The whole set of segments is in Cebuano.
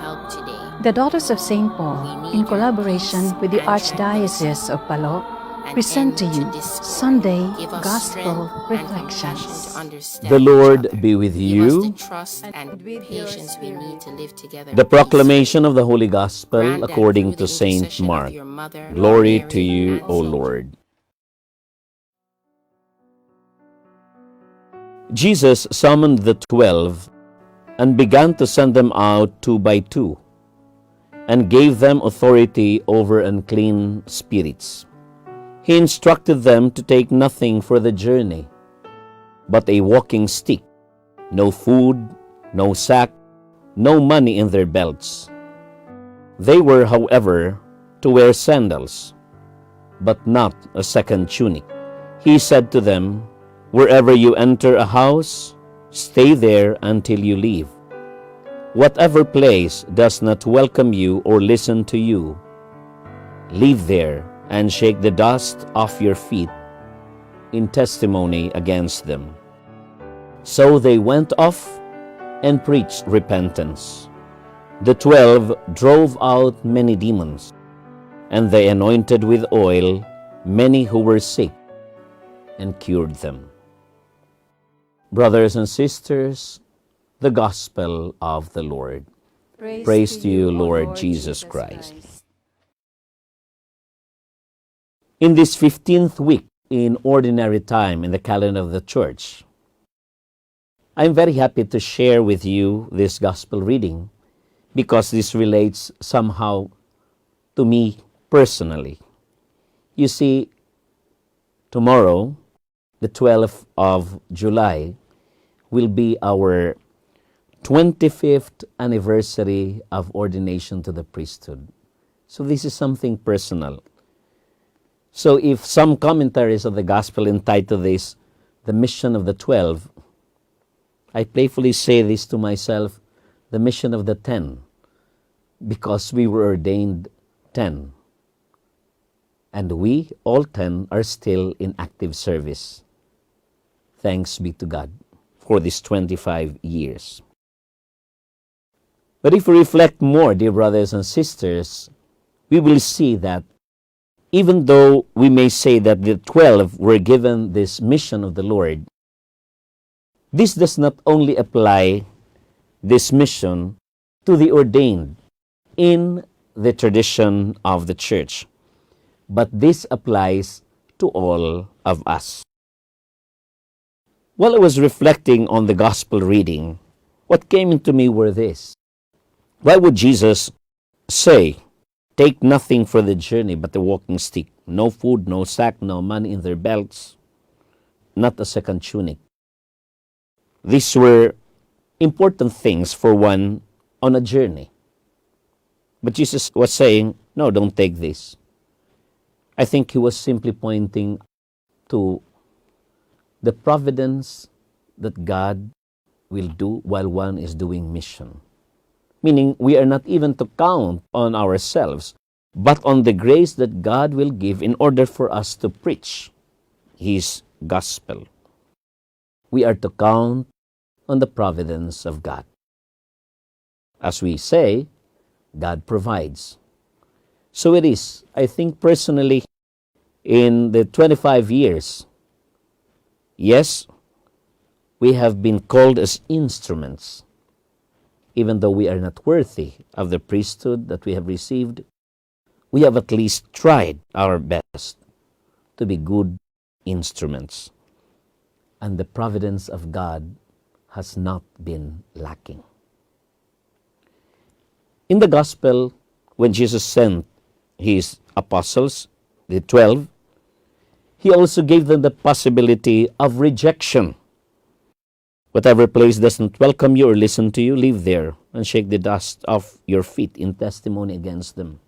help today. The Daughters of St. We Paul, need in your collaboration peace with the and Archdiocese of Palo, An present to end you to discord. Sunday Give us Gospel strength and compassion Reflections. To understand The each Lord other. Be with Give us you. the trust and with your patience we need to live together The proclamation of the Holy peacefully. Gospel Grant that according through to the Saint intercession of Mark. your Mother, Glory Mary, to you, and O Saint Lord. Jesus summoned the 12 and began to send them out two by two, and gave them authority over unclean spirits. He instructed them to take nothing for the journey but a walking stick, no food, no sack, no money in their belts. They were, however, to wear sandals, but not a second tunic. He said to them, "Wherever you enter a house, stay there until you leave. Whatever place does not welcome you or listen to you, leave there and shake the dust off your feet in testimony against them." So they went off and preached repentance. The 12 drove out many demons, and they anointed with oil many who were sick and cured them. Brothers and sisters, the gospel of the Lord. Praise to you, Lord Jesus Christ. In this 15th week in Ordinary Time in the calendar of the Church, I'm very happy to share with you this gospel reading because this relates somehow to me personally. You see, tomorrow, the 12th of July, will be our 25th anniversary of ordination to the priesthood. So this is something personal. So if some commentaries of the gospel entitle this "The Mission of the 12," I playfully say this to myself, "The Mission of the 10," because we were ordained 10. And we, all 10, are still in active service. Thanks be to God for these 25 years. But if we reflect more, dear brothers and sisters, we will see that even though we may say that the 12 were given this mission of the Lord, this does not only apply this mission to the ordained in the tradition of the Church, but this applies to all of us. While I was reflecting on the gospel reading, what came into me were this. Why would Jesus say, "Take nothing for the journey but the walking stick, no food, no sack, no money in their belts, not a second tunic"? These were important things for one on a journey. But Jesus was saying, "No, don't take this." I think he was simply pointing to the providence that God will do while one is doing mission. Meaning, we are not even to count on ourselves, but on the grace that God will give in order for us to preach His gospel. We are to count on the providence of God. As we say, God provides. So it is, I think personally, in the 25 years, yes, we have been called as instruments, even though we are not worthy of the priesthood that we have received, we have at least tried our best to be good instruments. And the providence of God has not been lacking. In the gospel, when Jesus sent his apostles, the 12, he also gave them the possibility of rejection. "Whatever place doesn't welcome you or listen to you, leave there and shake the dust off your feet in testimony against them."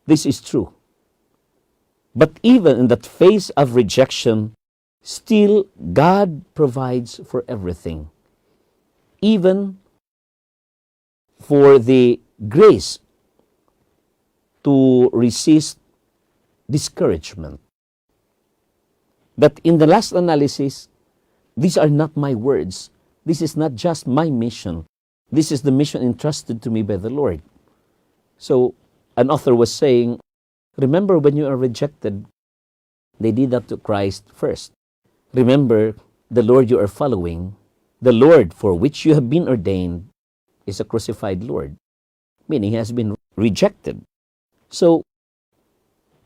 This is true. But even in that face of rejection, still God provides for everything. Even for the grace to resist discouragement. But in the last analysis, these are not my words. This is not just my mission. This is the mission entrusted to me by the Lord. So, an author was saying, remember when you are rejected, they did that to Christ first. Remember, the Lord you are following, the Lord for which you have been ordained, is a crucified Lord, meaning he has been rejected. So,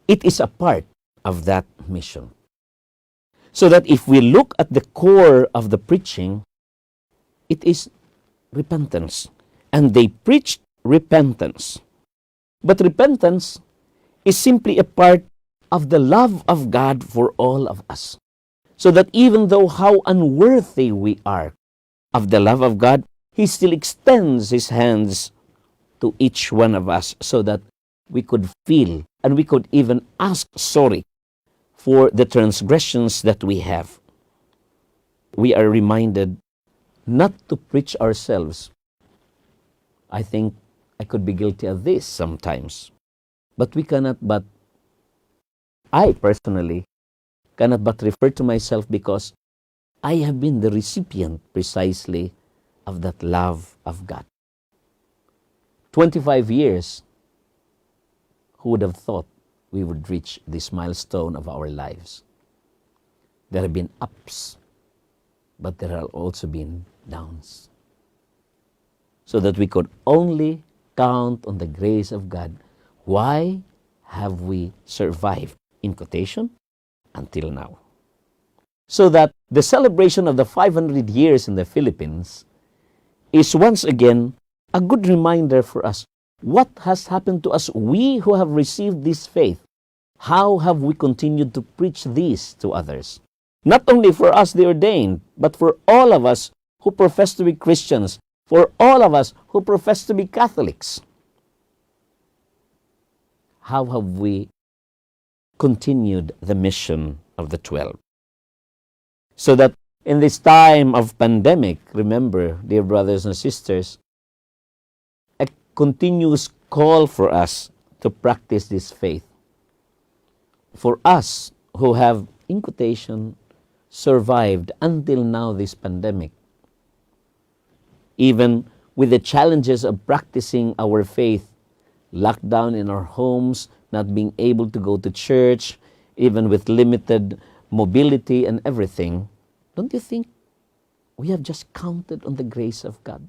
it is a part of that mission. So that if we look at the core of the preaching, it is repentance. And they preached repentance. But repentance is simply a part of the love of God for all of us. So that even though how unworthy we are of the love of God, He still extends His hands to each one of us so that we could feel and we could even ask sorry for the transgressions that we have. We are reminded not to preach ourselves. I think I could be guilty of this sometimes. But we cannot but, I personally cannot but refer to myself because I have been the recipient precisely of that love of God. 25 years, who would have thought we would reach this milestone of our lives? There have been ups, but there have also been downs. So that we could only count on the grace of God. Why have we survived, in quotation, until now? So that the celebration of the 500 years in the Philippines is once again a good reminder for us what has happened to us, we who have received this faith. How have we continued to preach this to others? Not only for us, the ordained, but for all of us who profess to be Christians, for all of us who profess to be Catholics. How have we continued the mission of the 12? So that in this time of pandemic, remember, dear brothers and sisters, a continuous call for us to practice this faith. For us who have, in quotation, survived until now this pandemic, even with the challenges of practicing our faith, lockdown in our homes, not being able to go to church, even with limited mobility and everything, don't you think we have just counted on the grace of God?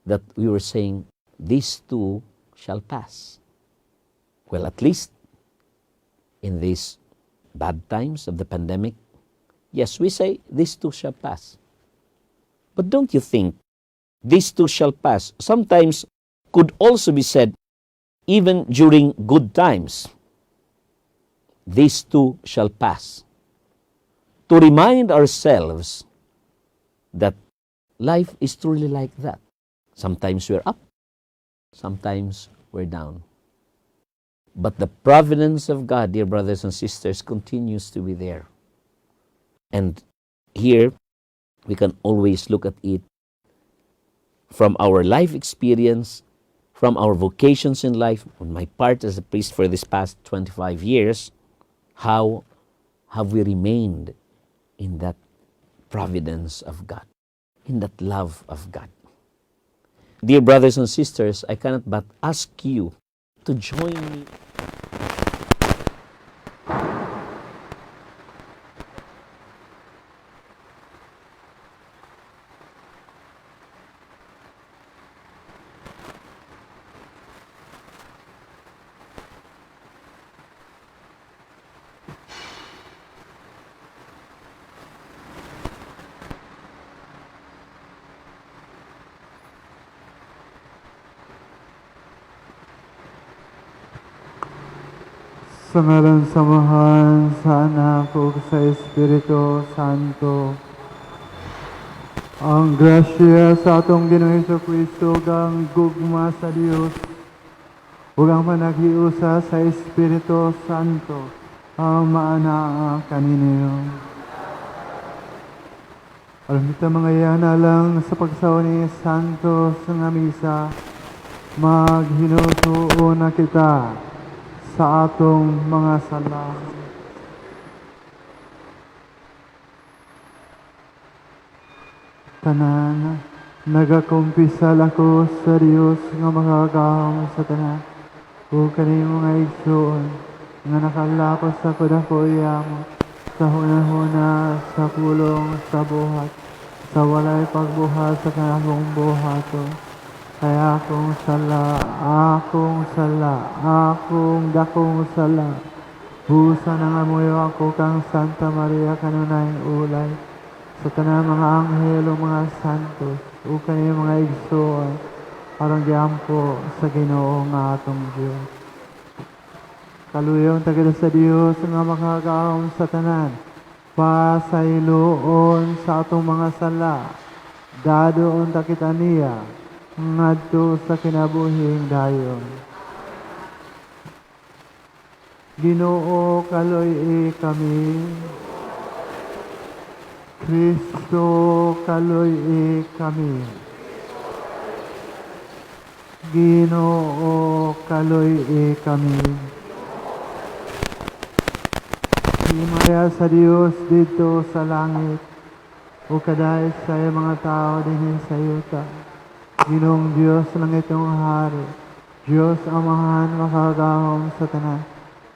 That we were saying, these too shall pass. Well, at least in these bad times of the pandemic, yes, we say these too shall pass. But don't you think these too shall pass sometimes could also be said even during good times? These too shall pass. To remind ourselves that life is truly like that. Sometimes we're up, sometimes we're down. But the providence of God, dear brothers and sisters, continues to be there. And here, we can always look at it from our life experience, from our vocations in life, on my part as a priest for this past 25 years, how have we remained in that providence of God, in that love of God? Dear brothers and sisters, I cannot but ask you to join me. Sa ngalan sa Amahan, sa Anak, ug sa Espiritu Santo. Ang grasya sa atong Ginoong Kristo ug ang gugma sa Dios ug ang panaghiusa sa Espiritu Santo ang maanaa kaninyo. Aron kita mga yana lang sa pagsaw ni Santo sa nga misa, maghinulsol na kita sa atong mga sala. Tanan, Nagakumpisal ako sa Dios nga makagagahom sa tanan, ug kanimo mga igsoon nga nakalapos sa dako iyamo sa hunahuna, sa pulong, sa buhat, sa walay pagbuhat sa kanakong buhaton. Kay akong sala, akong sala, akong dakong sala. Busa nangamuyo ako kang Santa Maria kanunay ulay, sa tanang mga anghel ug mga santos, ug kaninyong mga igsoon, aron giampo sa Ginoo nga atong Dios. Kaluyon ta kita sa Dios nga makagagahom sa tanan, pasayloon sa atong mga sala, dadoon ta kita niya ngadto sa kinabuhing dayon. Ginoo, kaluy-i kami. Kristo, kaluy-i kami. Ginoo, kaluy-i kami. Himaya sa Dios didto sa langit, ug kaday sa mga tao dinhi sa yuta. Ginoong Dios, langitnong hari, Dios Amahan makagagahom sa tanan,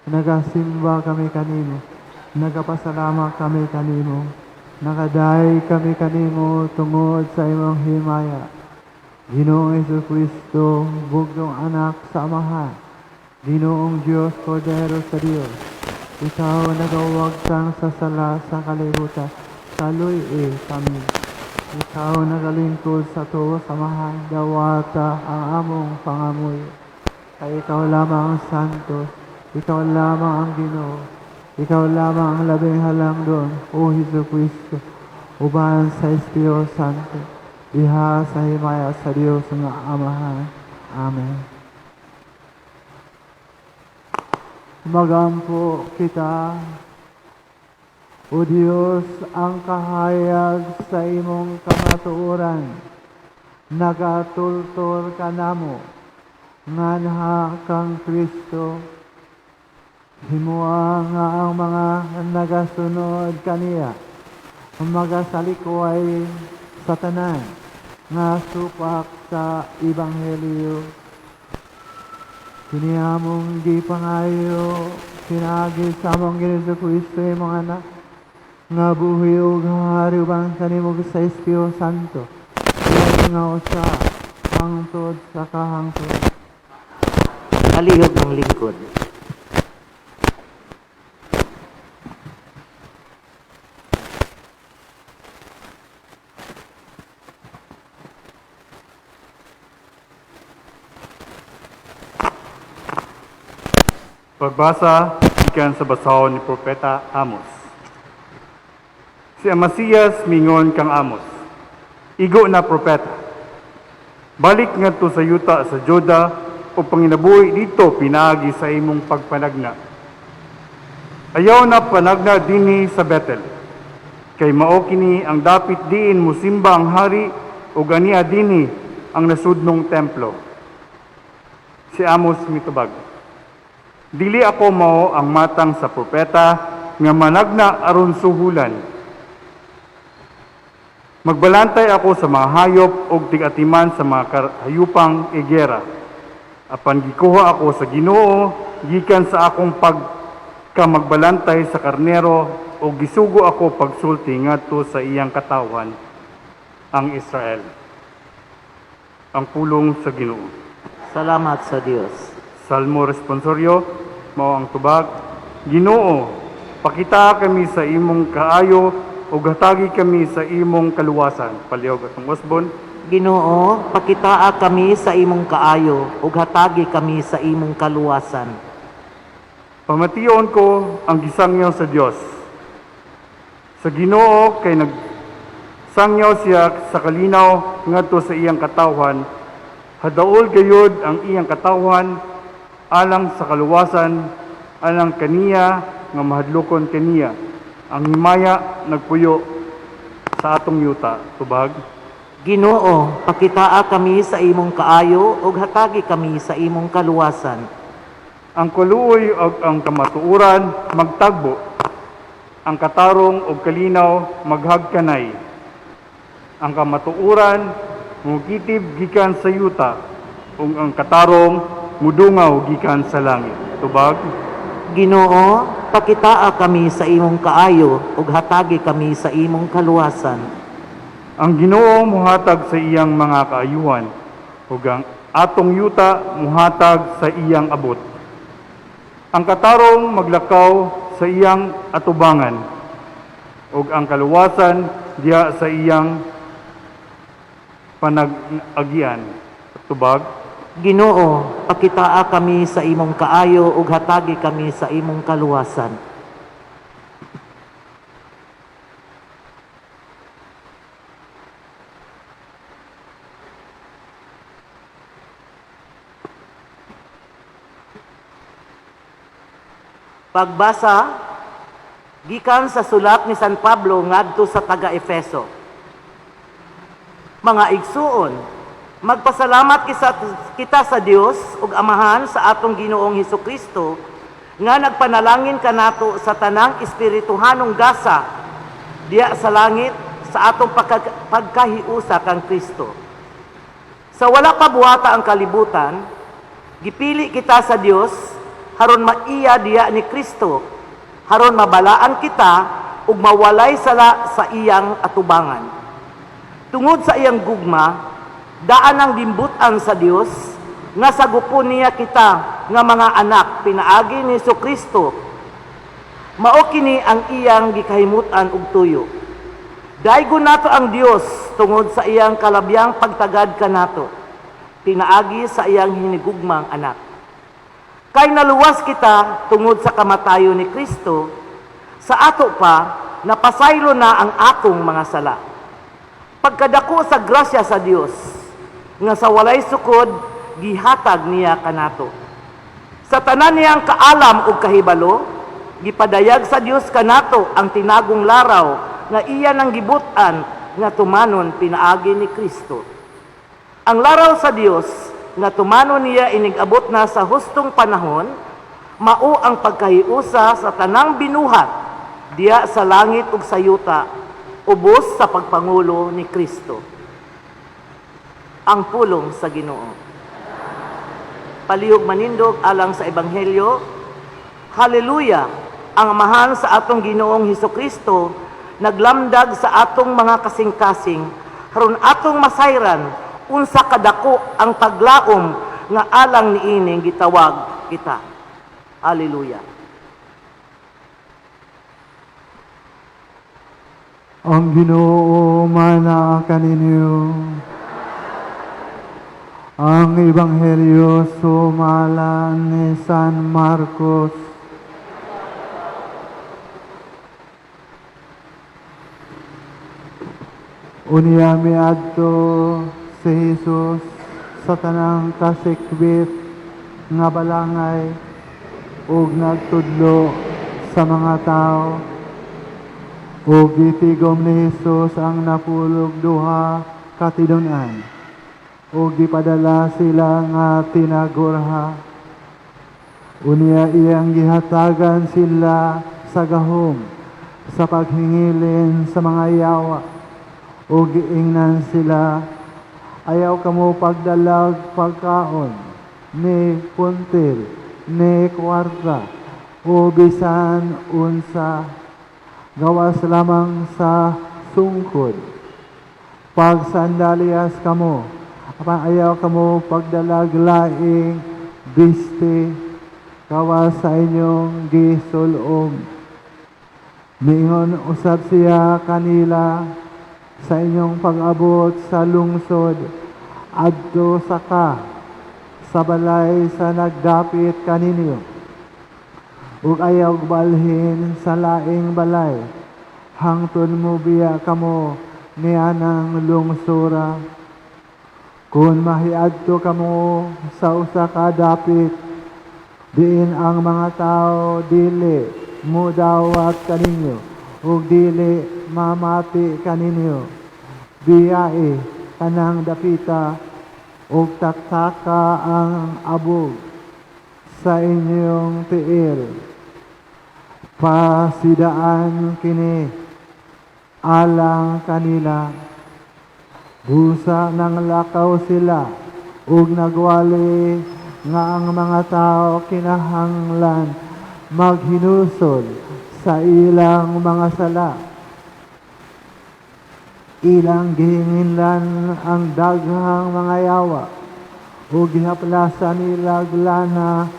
nagasimba kami kanimo, nagapasalamat kami kanimo, nakadayeg kami kanimo tungod sa imong himaya. Ginoong Hesus Kristo, bugtong anak sa Amahan, Ginoong Dios, Kordero sa Dios, ikaw nagawagtang sa sala sa kalibutan, kaluy-i kami. Ikaw nagalingkod sa tuo sa Amahan, dawata ang among pangamuyo. Kay ikaw lamang ang santo, ikaw lamang ang Ginoo, ikaw lamang ang labing halangdon, O Hesus Kristo, uban sa Espiritu Santo, diha sa himaya sa Dios nga Amahan. Amen. Magampo kita. O Dios, ang kahayag sa imong kamatuoran, nagatultol kanamo, nganha kang Kristo. Himoa nga ang mga nagasunod kaniya, magasalikway sa tanan nga supak sa Ebanghelyo. Kini among gipangayo, pinaagi sa among Ginoong Kristo, imong anak, nga buhi ug hari uban kanimo sa Espiritu Santo, nga usa hangtod sa kahangtod. Palihog ang lingkod. Pagbasa gikan sa basahon ni Propeta Amos. Si Amasías mingon kang Amos, igo na propeta. Balik ngadto sa yuta sa Juda o panginabuhi didto pinaagi sa imong pagpanagna. Ayaw na panagna dinhi sa Bethel. Kay mao kini ang dapit diin musimba ang hari ug ania dinhi ang nasudnong templo. Si Amos mitubag, dili ako mao ang matang sa propeta nga managna aron suhulan. Magbalantay ako sa mga hayop ug tig-atiman sa mga hayupang igera. Apan gikuha ako sa Ginoo gikan sa akong pagkamagbalantay sa karnero ug gisugo ako pagsulti ngadto sa iyang katawhan, ang Israel. Ang pulong sa Ginoo. Salamat sa Dios. Salmo responsorio, mao ang tubag, Ginoo, pakita kami sa imong kaayo ug hatagi kami sa imong kaluwasan. Palihog atong usbon. Ginoo, pakitaa kami sa imong kaayo ug hatagi kami sa imong kaluwasan. Pamation ko ang gisangyaw sa Dios. Sa Ginoo kay nagsangyaw siya sa kalinaw ngadto sa iyang katawhan. Hadaol gayud ang iyang katawhan alang sa kaluwasan, alang kaniya nga mahadlokon kaniya. Ang himaya nagpuyo sa atong yuta. Tubag. Ginoo, pakitaa kami sa imong kaayo ug hatagi kami sa imong kaluwasan. Ang kaluoy ug ang kamatuoran magtagbo. Ang katarong ug kalinaw maghagkanay. Ang kamatuoran mukitib gikan sa yuta ug ang katarong mudungaw gikan sa langit. Tubag. Ginoo, pakitaa kami sa imong kaayo ug hatagi kami sa imong kaluwasan. Ang Ginoo muhatag sa iyang mga kaayuhan ug ang atong yuta muhatag sa iyang abot. Ang katarong maglakaw sa iyang atubangan ug ang kaluwasan diha sa iyang panag-agian. Tubag. Ginoo, pakitaa kami sa imong kaayo ug hatagi kami sa imong kaluwasan. Pagbasa gikan sa sulat ni San Pablo ngadto sa taga-Efeso. Mga igsuon, magpasalamat kita sa Dios ug Amahan sa atong Ginoong Hesukristo nga nagpanalangin kanato sa tanang espirituhanong gasa diya sa langit sa atong pagkahiusa kang Kristo. Sa wala pa buhata ang kalibutan, gipili kita sa Dios haron maiya diya ni Kristo, haron mabalaan kita ug mawalay sala sa iyang atubangan. Tungod sa iyang gugma, daan ang gimbutan sa Dios nga sagupon niya kita nga mga anak pinaagi ni Kristo. Mao kini ang iyang gikahimutan ug tuyo. Daygon nato ang Dios tungod sa iyang kalabyang pagtagad kanato, pinaagi sa iyang hinigugmang anak. Kay naluwas kita tungod sa kamatayon ni Kristo, sa ato pa napasaylo na ang atong mga sala. Pagkadako sa grasya sa Dios nga sa walay sukod gihatag niya kanato. Sa tanan niyang kaalam ug kahibalo, gipadayag sa Dios kanato ang tinagong laraw nga iya nang gibut-an nga tumanon pinaagi ni Kristo. Ang laraw sa Dios nga tumanon niya inig-abot na sa hustong panahon, mao ang pagkahiusa sa tanang binuhat diya sa langit ug sa yuta, ubos sa pagpangulo ni Kristo. Ang pulong sa Ginoo. Palihog manindog alang sa ebanghelyo. Haleluya! Ang Amahan sa atong Ginoong Hesukristo naglamdag sa atong mga kasing-kasing aron atong masayran unsa kadako ang paglaom nga alang niining gitawag kita. Haleluya. Ang Ginoo mana kaninyo. Ang Ebanghelyo sumala ni San Marcos. Unya miadto si Jesus sa tanang kasikbit nga balangay ug nagtudlo sa mga tao. Ug gitigom ni Jesus ang 12 ka tinun-an ug gipadala sila nga tinagurha. Unya iyang gihatagan sila sa gahom sa paghingilin sa mga yawa ug giingnan sila, ayaw kamo pagdalag pagkaon ni puntil ni kwarta o bisan unsa, gawas lamang sa sungkod. Pagsandalias kamo, apan ayaw kamo pagdalag laing biste, gawas sa inyong gisulom. Miingon usab siya kanila, sa inyong pag-abot sa lungsod, adto sa ka, sa balay sa nagdapit kaninyo. Ug ayaw balhin sa laing balay, hangtod mo biya kamo nianang lungsura. Kung mahiadto kamo sa usa ka dapit, diin ang mga tao dili mudawat kaninyo ug dili mamati kaninyo. Biyae kanang dapita ug taktaka ang abog sa inyong tiil. Pasidaan kini alang kanila. Busa nanglakaw sila ug nagwali nga ang mga tao kinahanglan maghinulsol sa ilang mga sala. Ilang gihinginlan ang daghang mga yawa ug gihaplasan ilag lana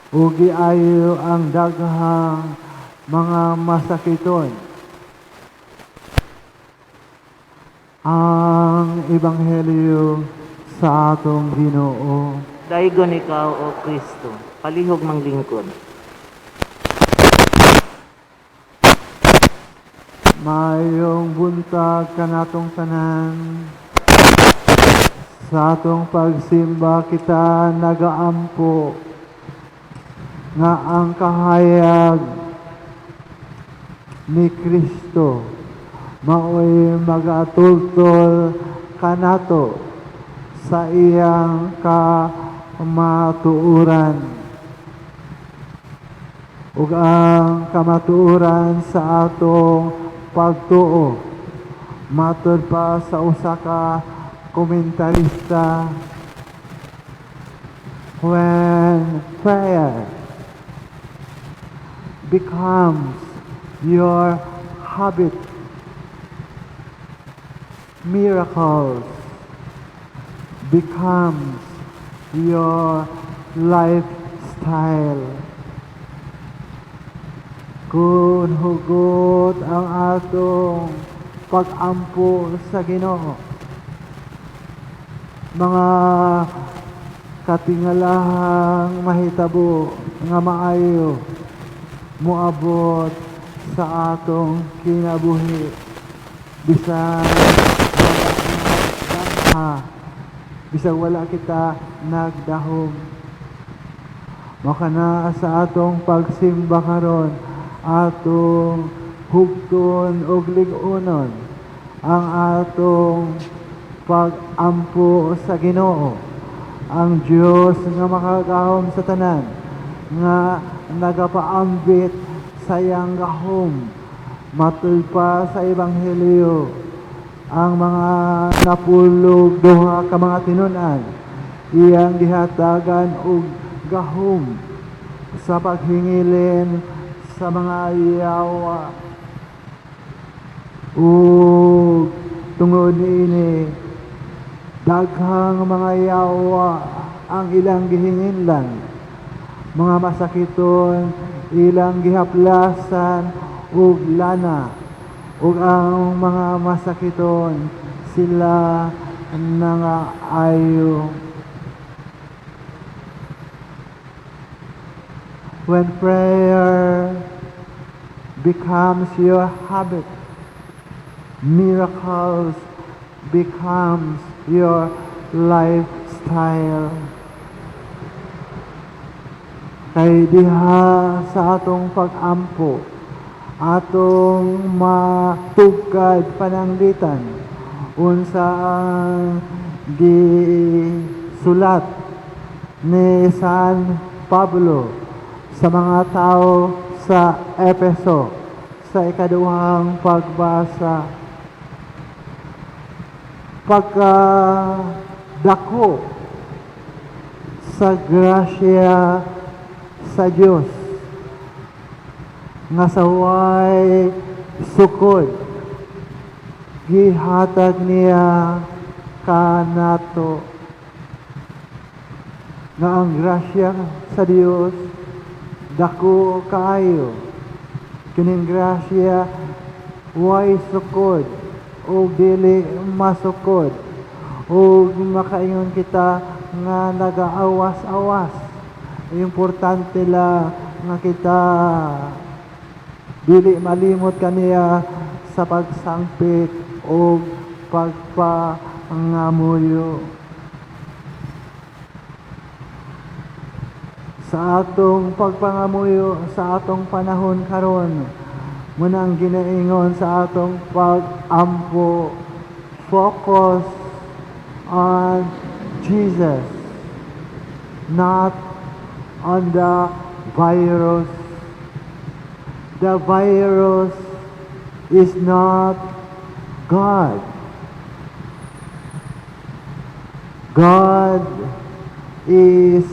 ug giayo ang daghang mga masakiton. Ang Ebanghelyo sa atong Ginoo. Daygon ikaw, O Kristo, palihog manglingkod. Mayong buntag kanatong tanan. Sa atong pagsimba kita nagaampo nga ang kahayag ni Kristo maoy magatultol kanato sa iyang kamatuoran ug ang kamatuoran sa atong pagtuo. Matod pa sa usa ka komentarista, when prayer becomes your habit, miracles becomes your lifestyle. Kung hugot ang atong pag-ampo sa Ginoo, mga katingalahang mahitabo nga maayo moabot sa atong kinabuhi, bisan wala, bisag wala kita nagdahom. Makana sa atong pagsimba karon, atong hugton og lig-unon ang atong pag-ampo sa Ginoo, ang Dios nga makagahom sa tanan, nga nagapaambit sa iyang gahom. Matud pa sa Ebanghelyo, ang mga 12 ka mga tinun-an iyang gihatagan og gahom sa paghingilin sa mga yawa. Ug tungod niini, daghang mga yawa ang ilang gihinginlan, mga masakiton ilang gihaplasan og lana, ug ang mga masakiton sila nangaayo. When prayer becomes your habit, miracles becomes your lifestyle. Kay diha sa atong pag-ampo, atong matugkad pananglitan unsa ang gisulat ni San Pablo sa mga tao sa Epeso sa ikaduhang pagbasa. Pagkadako sa grasya sa Dios nga saway sukod gihatag niya kanato, nga ang grasya sa Dios dako kaayo. Kining grasya way sukod o dili masukod o makaingon kita nga nagaawas-awas. Importante la nga kita dili malimot kaniya sa pagsangpit o pagpangamuyo. Sa atong pagpangamuyo sa atong panahon karon, munang ginaingon sa atong pag-ampo, focus on Jesus, not on the virus. The virus is not God. God is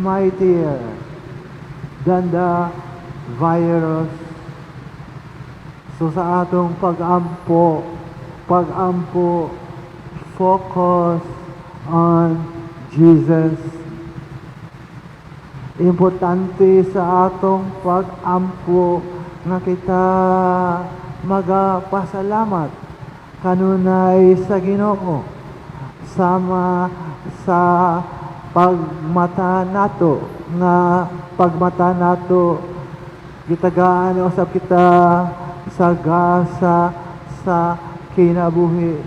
mightier than the virus. So sa atong pag-ampo, focus on Jesus. Importante sa atong pag-ampo nga kita magapasalamat kanunay sa Ginoo sama sa pagmata nato, nga pagmata nato gitagaan usab kita sa gasa sa kinabuhi,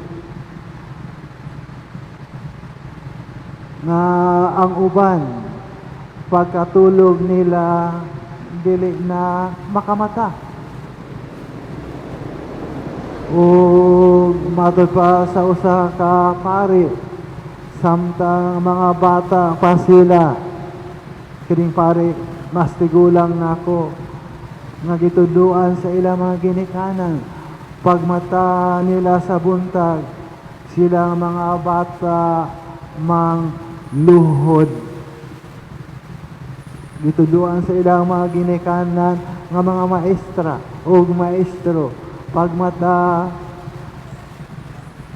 nga ang uban pagkatulog nila dili na makamata. Ug matod pa sa usa ka pari, samtang mga bata pa sila, kining pari mas tigulang nako, nga gituduan sa ilang mga ginikanan, pagmata nila sa buntag, silang mga bata mang luhod. Gituduan sa ilang mga ginikanan nga mga maestra o maestro, pagmata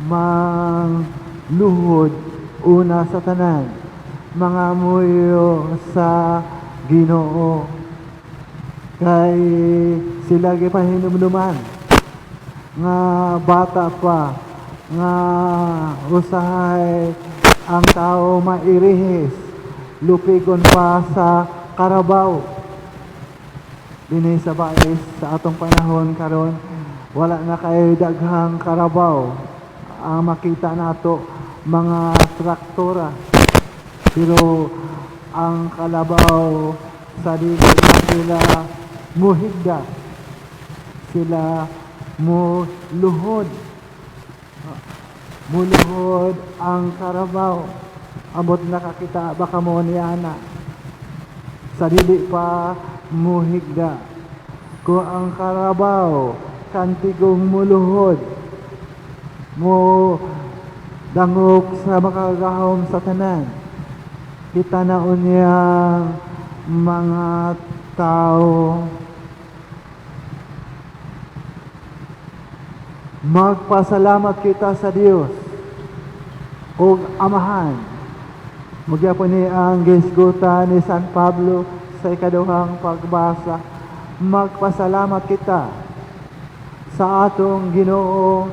mang luhod una sa tanan, mga muyo sa Ginoo, kay sila gipahinumduman nga bata pa nga usahay ang tao mairihis, lupigon pa sa karabaw. Dinhi sa Bais sa atong panahon karon, wala na kay daghang karabaw. Ang makita nato mga traktora, pero ang kalabaw sa dili na sila muhigda, sila muluhod. Muluhod ang karabaw. Amot nakakita baka mo ni ana sa dili pa muhigda. Kung ang karabaw kantigong muluhod, mo dangop sa makagahom sa tanan, kita na unyang mga tao. Magpasalamat kita sa Dios ug Amahan. Magyapon ni ang gisgutan ni San Pablo sa ikaduhang pagbasa. Magpasalamat kita sa atong Ginoo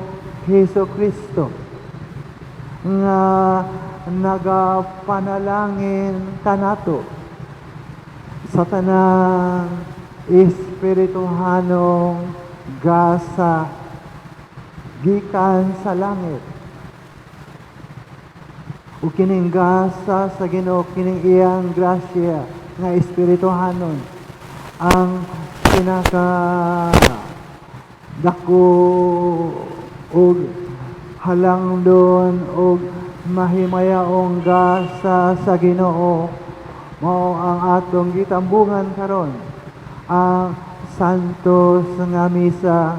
Hesus Kristo nga nagapanalangin kanato sa tanang espirituhanong gasa gikan sa langit. Ug kining gasa sa Ginoo, kining iyang grasya nga espirituhanon ang pinaka dako og halangdon og mahimayaong gasa sa Ginoo. Mao ang atong gitambungan karon, ang Santos nga Misa,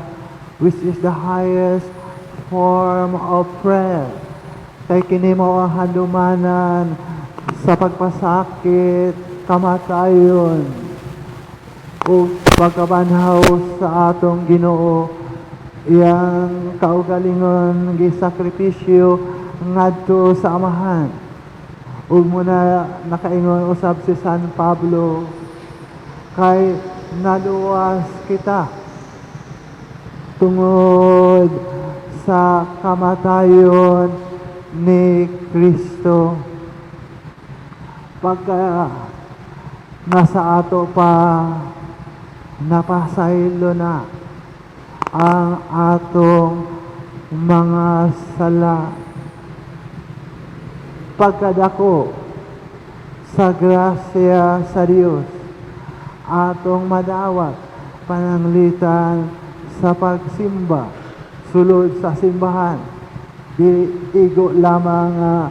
which is the highest form of prayer. Kay kini mao ang handumanan sa pagpasakit, kamatayon ug pagkabanhaw sa atong Ginoo. Iyang kaugalingon gisakripisyo ngadto sa Amahan. Ug muna nakaingon usab si San Pablo, kay naluwas kita tungod sa kamatayon ni Kristo. Pagka nasa ato pa, napasaylo na ang atong mga sala. Pagkadako sa grasya sa Dios, atong madawat pananglitan sa pagsimba, sulod sa simbahan. Di igo lamang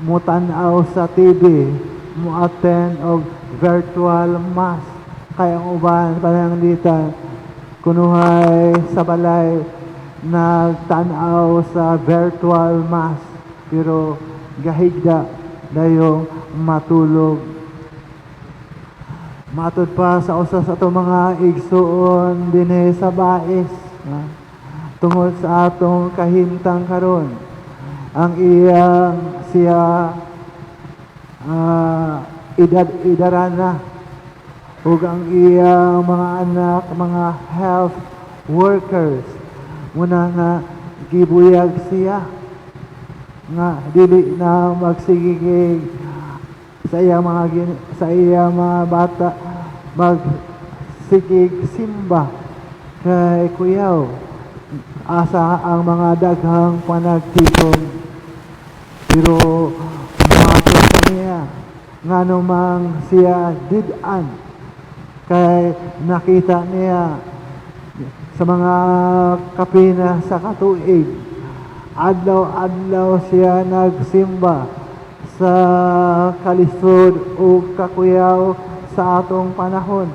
mutan-aw sa TV, mo-attend og virtual mass. Kay ang uban pananglitan kunuhay sa balay nagtan-aw sa virtual mass, pero gahigda dayong matulog. Matud pa sa usa sa atong mga igsuon dinhi sa Bais, ha? Tungod sa atong kahimtang karon, ang iyang siya edad idarana ug ang iyang mga anak mga health workers, muna nga gibuyag siya nga dili na magsigigig sa iyang mga bata magsigig simba kay kuyaw asa ang mga daghang panagtipon. Pero matud pa niya, ngano mang siya did-an, kay nakita niya sa mga kapina sa katuig, adlaw-adlaw siya nagsimba sa kalisod o kakuyaw sa atong panahon,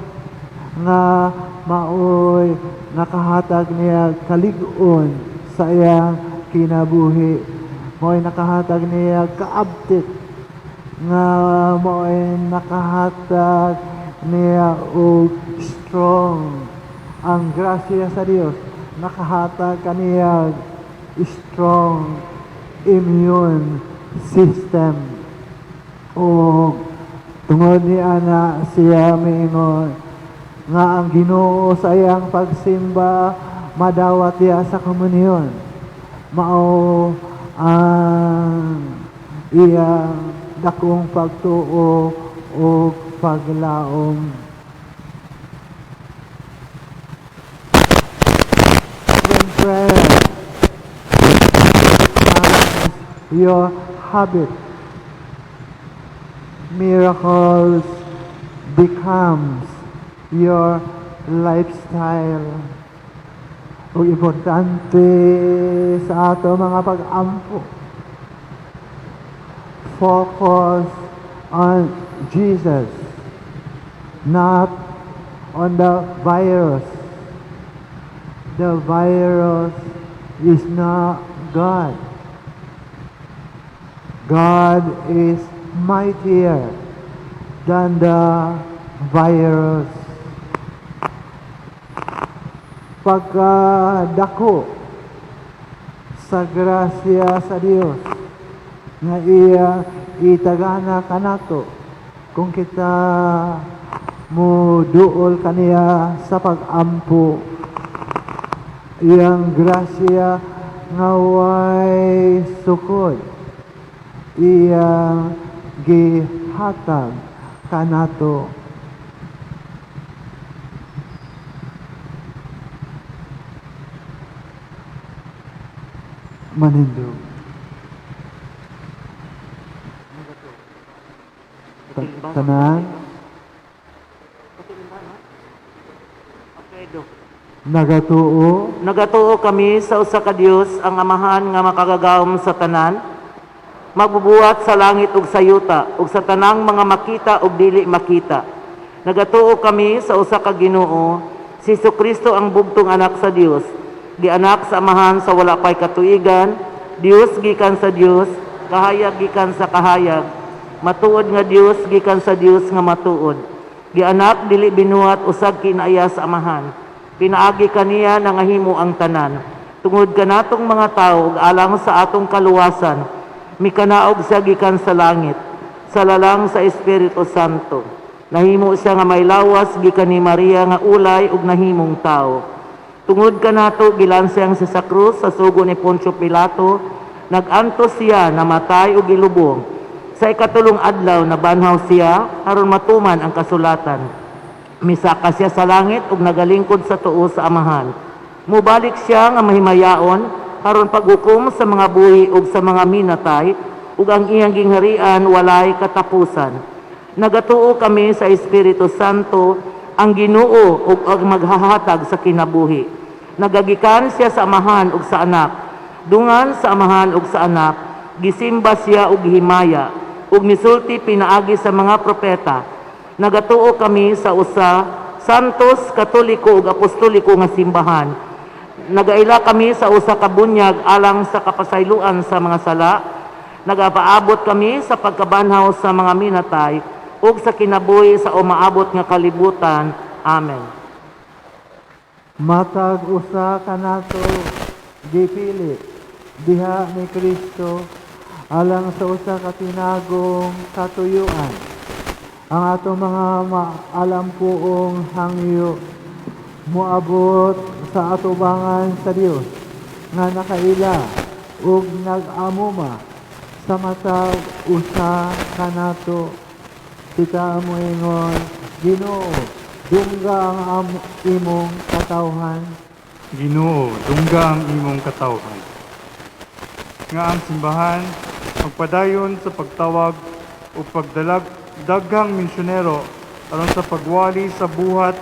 nga maoy nakahatag niya kalig-on sa iyang kinabuhi, maoy nakahatag niya kaabtit, nga maoy nakahatag niya og strong. Ang grasya sa Dios nakahatag kaniya strong immune system. O tungod ni ana siya miingon nga ang Ginoo sa iyang pagsimba madawat niya sa komunyon, mao ang iyang dakong pagtuo o paglaom. When prayer becomes your habit, miracles becomes your lifestyle. O importante sa ato mga pag-ampo, focus on Jesus, not on the virus. The virus is not God. God is mightier than the virus. Pagkadako sa grasya sa Dios nga iya itagana kanato kung kita mo duol kaniya sa pag-ampo, iyang grasya nga way sukod iyang gihatag kanato. Manindog. Tanan. Okay, do. Nagatuo. Nagatuo kami sa usa ka Dios, ang Amahan nga makagagahom sa tanan, magbubuhat sa langit ug sa yuta ug sa tanang mga makita ug dili makita. Nagatuo kami sa usa ka Ginoo, si Kristo, ang bugtong anak sa Dios, gianak sa Amahan sa wala pay katuigan, Dios gikan sa Dios, kahayag gikan sa kahayag, matuod nga Dios gikan sa Dios nga matuod. Gianak, dili binuhat, usag kinaiya sa Amahan. Pinaagi kaniya nangahimo ang tanan. Tungod kanatong mga tawo ug alang sa atong kaluwasan, mikanaog siya gikan sa langit, sa lalang sa Espiritu Santo. Nahimo siya nga may lawas gikan ni Maria nga ulay ug nahimong tawo. Tungod kanato gilansang siya sa krus sa sugo ni Poncio Pilato, nag-antos siya, namatay ug gilubong. Sa ikatulong adlaw nabanhaw siya aron matuman ang kasulatan. Misaka siya sa langit ug nagalingkod sa tuo sa Amahan. Mubalik siya nga mahimayaon aron paghukom sa mga buhi ug sa mga minatay, ug ang iyang gingharian walay katapusan. Nagatuo kami sa Espiritu Santo, ang Ginoo ug ang maghahatag sa kinabuhi. Nagagikan siya sa Amahan ug sa Anak. Dungan sa Amahan ug sa Anak, gisimba siya ug gihimaya ug misulti pinaagi sa mga propeta. Nagatuo kami sa usa santos, katoliko ug apostoliko nga simbahan. Nagaila kami sa usa ka bunyag alang sa kapasayloan sa mga sala. Nagapaabot kami sa pagkabanhaw sa mga minatay ug sa kinabuhi sa umaabot nga kalibutan. Amen. Matag usa kanato gipili diha ni Kristo alang sa usa ka tinagong katuyuan. Ang atong mga maalampuong hangyo moabot sa atubangan sa Dios nga nakaila ug nag-amuma sa matag usa kanato. Kita moingon, Ginoo, dungga ang imong katawhan. Ginoo, dungga ang imong katawhan. Nga ang simbahan magpadayon sa pagtawag o pagdalag daghang misyonero aron sa pagwali sa buhat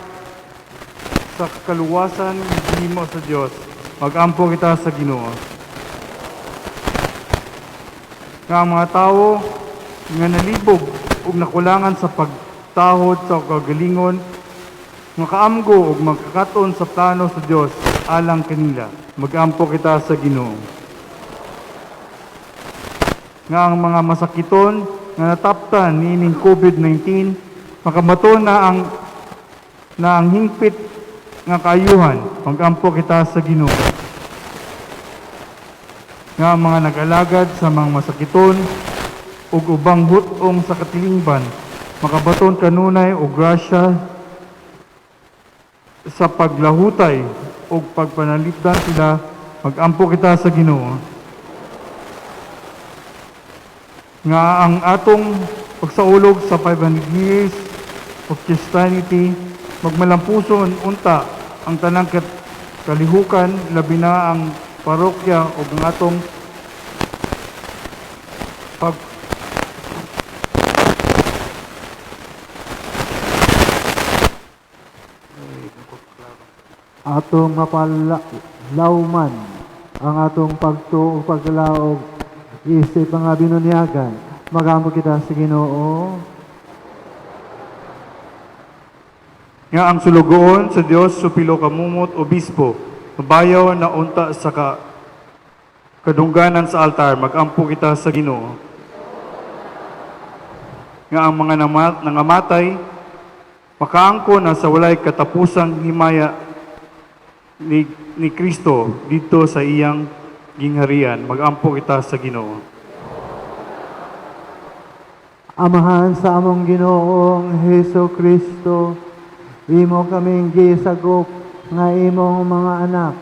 sa kaluwasan nga gihimo sa Dios. Magampo kita sa Ginoo. Nga ang mga tawo nga nalibog ug nakulangan sa pagtahod sa kagalingon makaamgo ug magkakaton sa plano sa Dios alang kanila. Magampo kita sa Ginoo. Nga ang mga masakiton nga nataptan niining COVID-19 makabaton na ang hingpit nga kaayuhan. Magampo kita sa Ginoo. Nga ang mga nag-alagad sa mga masakiton ug ubang hut-ong sa katilingban makabaton kanunay og grasya sa paglahutay o pagpanalipdan sila, magampo kita sa Ginoo. Nga ang atong pagsaulog sa 500 years of Christianity, magmalampuson unta ang tanang kalihukan, labi na ang parokya o ang atong pag Atong mapalawman ang atong pagtuo ug paglaog isip mga binunyagan. Magampo kita sa Ginoo. Nga ang sulugoon sa Dios supilo kamumot obispo, mabayaw na unta sa kadungganan sa altar, magampo kita sa Ginoo. Nga ang mga nangamatay makaangko na sa walay katapusang himaya ni Kristo didto sa iyang gingharian, magampo kita sa Ginoo. Amahan sa among Ginoong Heso Kristo, imo kaming gisagop nga imong mga anak.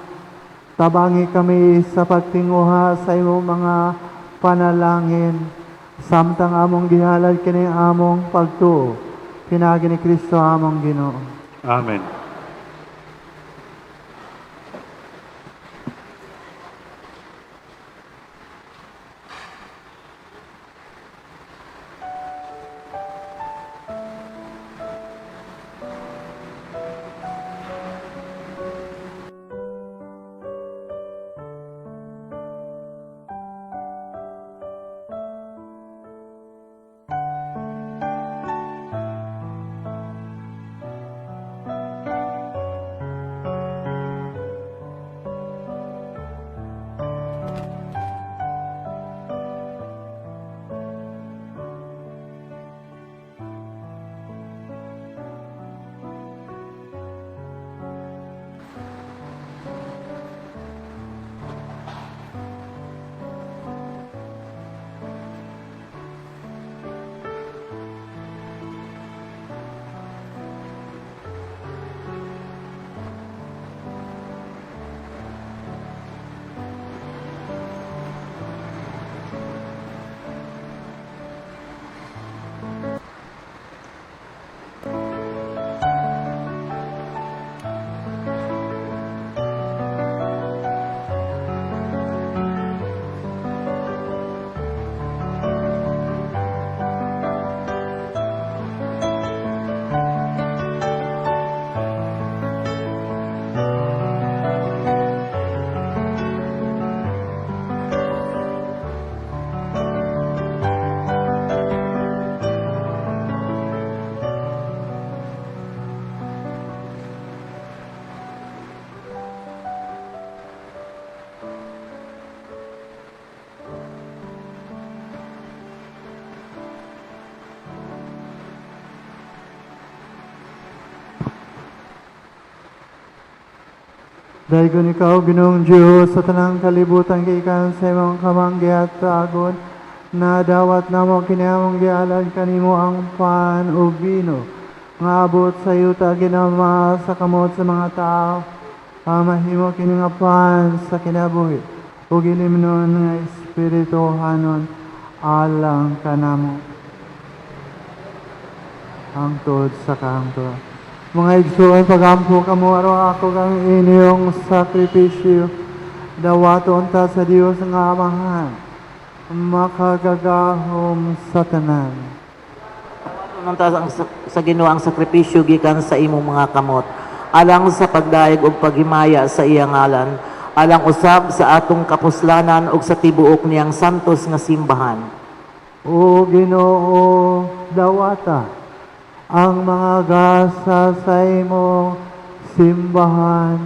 Tabangi kami sa pagtinguha sa imong mga panalangin, samtang among gihalad kini among pagtuo. Pinaagi ni Kristo among Ginoo. Amen. Daygon ikaw, Ginoong Diyos, sa tanang kalibutan gikan sa imong kamang gihatagon, na dawat namo kini among gihalad kanimo ang pan ug bino nga abot sa yuta ginama sa kamot sa mga tao. Ang mahimo kini nga pan sa kinabuhi ug ilimnon nga espirituhanon alang kanamo hangtod sa kahangturan. Mga igsoon, pagampo kamo aron ako kang inyong sakripisyo. Dawaton ta sa Dios nga Amahan, makagagahom sa tanan. Nung ang sa Ginoo ang sakripisyo gikan sa imong mga kamot alang sa pagdayeg ug paghimaya sa iyang ngalan, alang usab sa atong kapuslanan ug sa tibuok niyang santos nga simbahan. O Ginoo, dawata ang mga gasa sa imong simbahan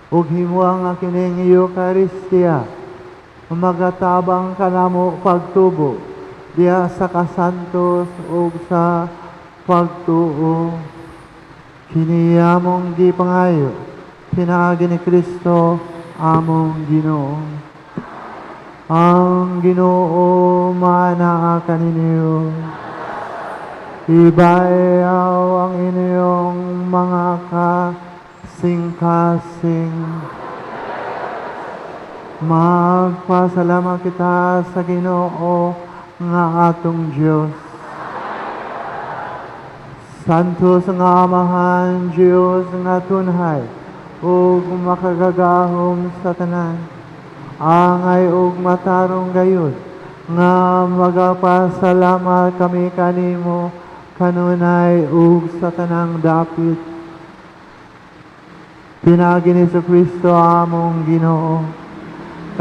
ug himoa nga kining Eucharistia magatabang kanamo pagtubo diha sa kasantos ug sa pagtuo. Kini among gipangayo pinaagi ni Kristo among Ginoo. Ang Ginoo manaa kaninyo. Ibayaw ang inyong mga kasing-kasing. Magpasalamat kita sa Ginoo nga atong Diyos. Santos nga Amahan, Diyos nga tunhay, ug makagagahom sa tanan. Angay ug matarong gayud nga magapasalamat kami kanimo kanunay ug sa tanang dapit. Pinaagi ni Kristo among Ginoo.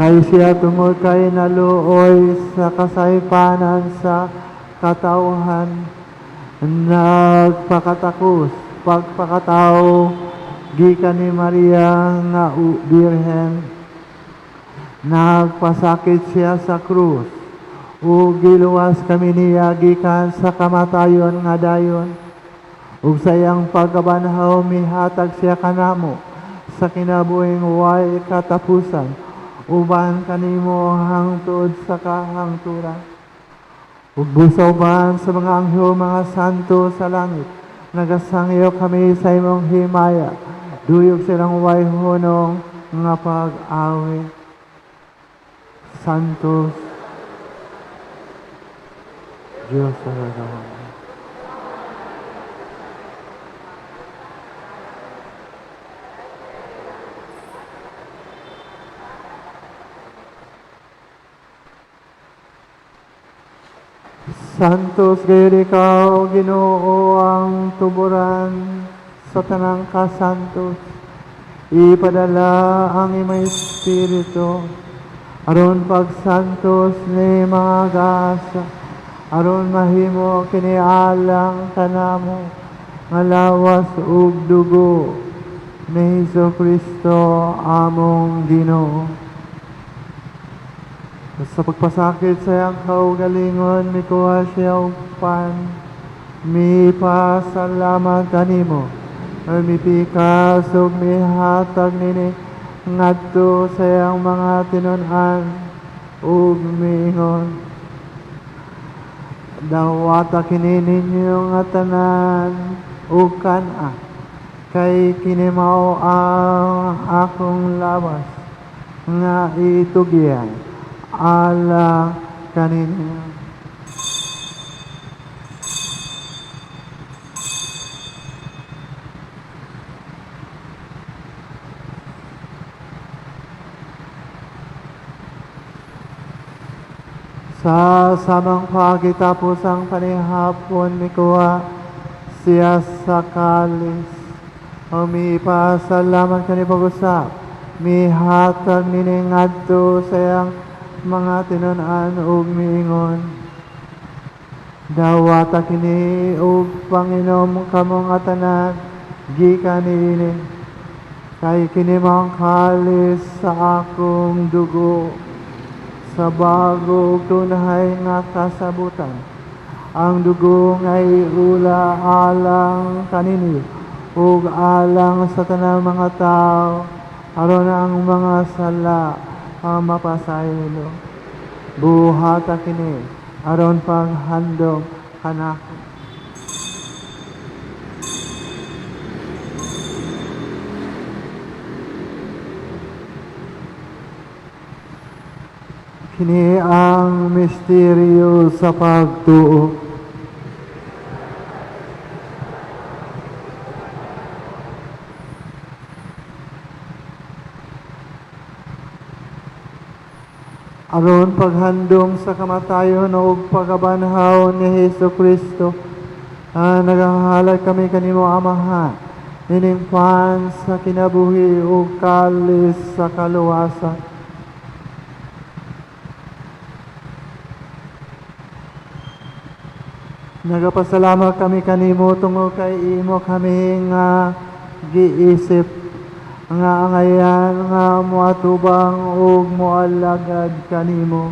Kay siya tungod kay naluoy sa kasaypanan sa katawhan, nagpakatakos pagpakatao gikan ni Maria nga Birhen. Nagpasakit siya sa krus ug giluwas kami niya gikan sa kamatayon nga dayon. Ug sa iyang pagkabanhaw mihatag siya kanamo sa kinabuhing way katapusan, uban kanimo hangtod sa kahangturan. Ug busa uban sa mga anghel, mga santo sa langit, nagasangyo kami sa imong himaya, duyog silang way hunong nga pag-awit. Santos, Diyos sa kagawang. Santos gayud ikaw, Ginoo, ang tuburan sa tanang kasantos. Ipadala ang imong Espiritu aron pagsantos ni mga gasa, aron mahimo kini alang kanamo nga lawas ug dugo ni Hesus Kristo among Ginoo. Sa pagpasakit sa iyang kaugalingon, mikuha siya og pan, mipasalamat kanimo, mipikas ug mihatag nini ngadto sa iyang mga tinun-an ug miingon, dawata kini ninyo nga tanan ug kan-a, kay kini mao ang akong lawas nga itugyan alang kaninyo. Sa samang pagitapos ang panihapon, mikuha siya sa kalis. O mipasalamat kani pag-usap, mihatag nini ngadto sa iyang mga tinun-an ug miingon, dawata kini ug panginom kamo nga tanan gikan niini, kay kini mao ang kalis sa akong dugo sa bago ug tunhay nga kasabutan. Ang dugo nga iula alang kanini ug alang sa tanang mga tao aron ang mga sala ang mapasaylo. Buhata kini aron paghandom kanako. Kini ang misteryo sa pagtuo. Aron paghandom sa kamatayon ug pagkabanhaw ni Hesus Kristo, nagahalad kami kanimo Amahan, ining pan sa kinabuhi ug kalis sa kaluwasan. Nagapasalamat kami kanimo tungod kay imo kami nga giisip nga angayan nga moatubang ug moalagad kanimo.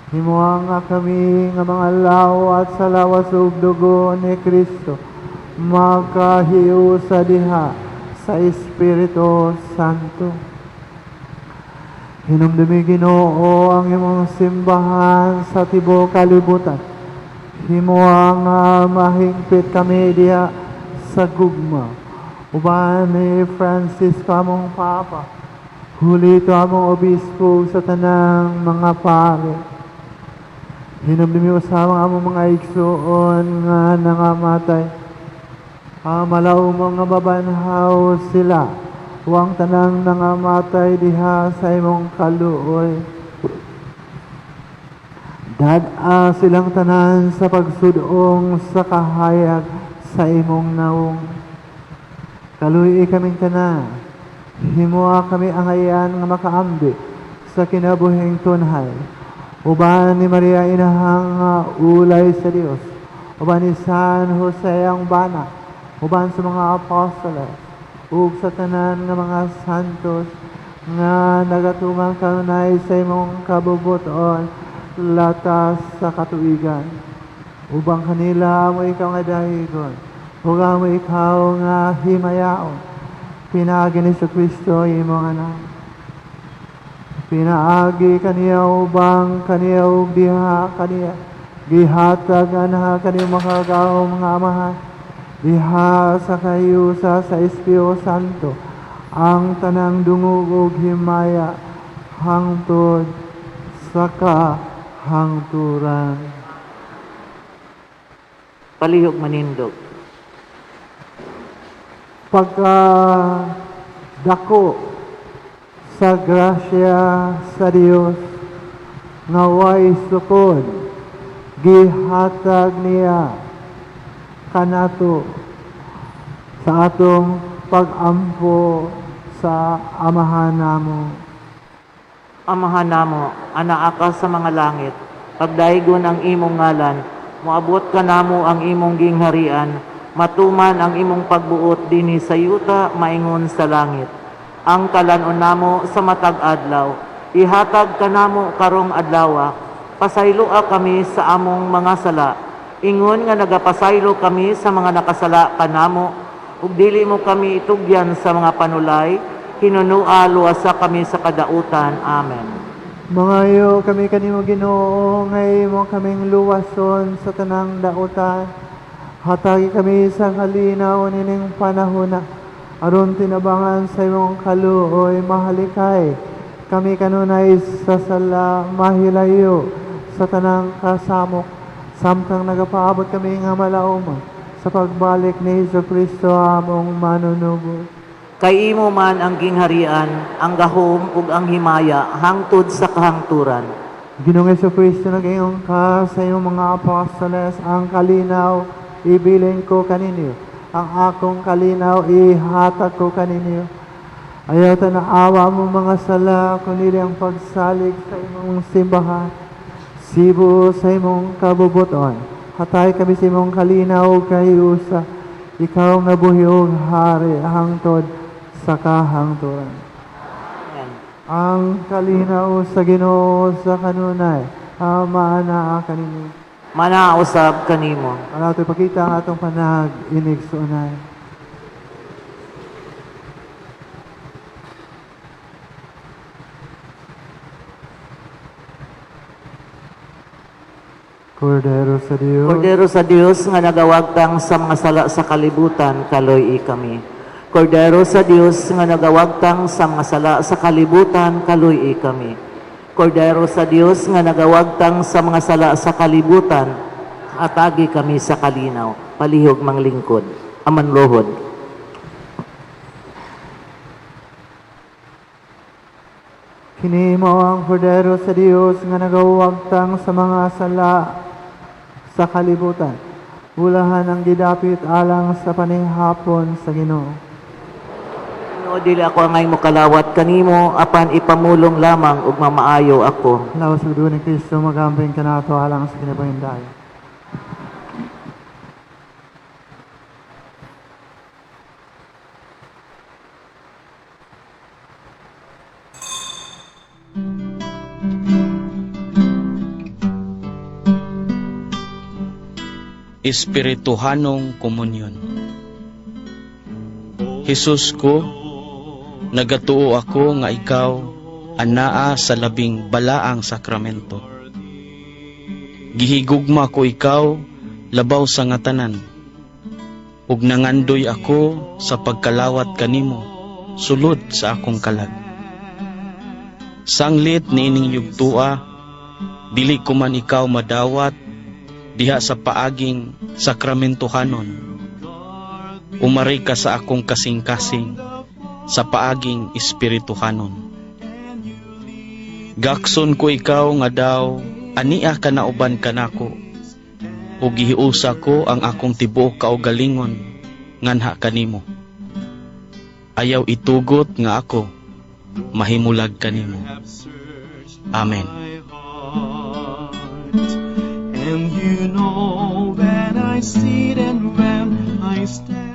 Himoa nga kami nga mga lawat sa lawas ug dugo ni Kristo makahiusa diha sa Espiritu Santo. Hinumdumi Ginoo ang imong simbahan sa tibuok kalibutan. Himoa nga mahingpit kami diha sa gugma. Uban ni Francisco among Papa, hulito among Obispo sa tanang mga pare. Hinumdumi usab ang among mga igsuon nga nangamatay. Ang malaumong nga mabanhaw sila, huwag tanang nangamatay diha sa imong kaluoy. Dad-a silang tanan sa pagsudong sa kahayag sa imong nawong. Kaluy kaming tanan, himoa kami angayan nga makaambi sa kinabuhing tunhay. Uban ni Maria inahang nga ulay sa Dios, uban ni San Jose ang bana, uban sa mga apostoles, ug sa tanan nga mga santos nga nagatumang kanunay sa imong kabubuton latas sa katuigan. Ubang kanila mo ikaw nga dahigon, ug mo ikaw nga himayaon. Pinaagi ni Kristo imong anak. Pinaagi kaniya ubang kaniya ug diha kaniya gihatag anha kaniya makagagahom nga Amahan diha sa kayusa sa Espiritu Santo ang tanang dungog ug himaya hangtod sa kahangturan. Palihog manindog. Pagka dako sa grasya sa Dios nga way sukod gihatag niya kanato sa atong pag-ampo sa Amahan namo. Amahan namo, anaa ka sa mga langit, pagdaygon ang imong ngalan, moabot ka namo ang imong gingharian, matuman ang imong pagbuot dinhi sa yuta maingon sa langit. Ang kalan-on namo sa matag adlaw, ihatag kanamo karong adlawa, pasayloa kami sa among mga sala, ingon nga nagapasaylo kami sa mga nakasala kanamo, ug dili mo kami itugyan sa mga panulay, hinunua luwasa kami sa kadautan. Amen. Mangayo kami kanimo Ginoo nga imo kaming luwason sa tanang dautan. Hatagi kami sa kalinaw nining panahona aron tinabangan sa imong kaluoy mahalikay. Kami kanunay sa sala mahilayo sa tanang kasamok samtang nagapaabot kami nga malauma sa pagbalik ni Hesus Kristo among manunubos. Kay imo man ang gingharian, ang gahom ug ang himaya hangtod sa kahangturan. Ginoong Kristo, nag-ingon ka sa iyong mga apostoles, ang kalinaw ibilin ko kaninyo, ang akong kalinaw ihatag ko kaninyo. Ayaw tanaawa mo mga sala, kundi ang pagsalig sa imong simbahan, sibo sa imong kabubuton. Hatay kami sa imong kalinaw kay usa, ikaw nga buhi ug hari hangtod sa kahangturan. Amen. Ang kalinaw sa Ginoo sa kanunay, ama na kaninyo. Manausab kanimo. Para ato ipakita ang atong panag-inig suunay. Kordero sa Dios. Kordero sa Dios nga nagawagtang sa mga sala sa kalibutan, kaloy kami. Kordero sa Dios nga nagawagtang sa mga sala sa kalibutan, kaloy kami. Kordero sa Dios nga nagawagtang sa mga sala sa kalibutan, atagi kami sa kalinaw, palihog manglingkod, amanlohod. Kini mao ang kordero sa Dios nga nagawagtang sa mga sala sa kalibutan. Bulahan ang gidapit alang sa panihapon sa Ginoo. Ginoo, dili ako angay mokalawat kanimo, apan ipamulong lamang ug mamaayo ako. Lawas sa dugo ni Kristo magamping kanato alang sa kinabuhing dayon. Espirituhanong Komunyon. Jesus ko, nagatuo ako nga ikaw anaa sa labing balaang sakramento. Gihigugma ko ikaw labaw sa nga tanan. Ug nangandoy ako sa pagkalawat kanimo sulod sa akong kalag. Sanglit niining yugtua, dili ko man ikaw madawat diha sa paaging sakramentohanon. Umari ka sa akong kasing-kasing sa paaging espirituhanon. Gakson ko ikaw nga daw ania ka nauban kanako ug gihiusa ko ang akong tibuok kaugalingon nganha kanimo. Ayaw itugot nga ako mahimulag kanimo. Amen. And you know when I sit and when I stand.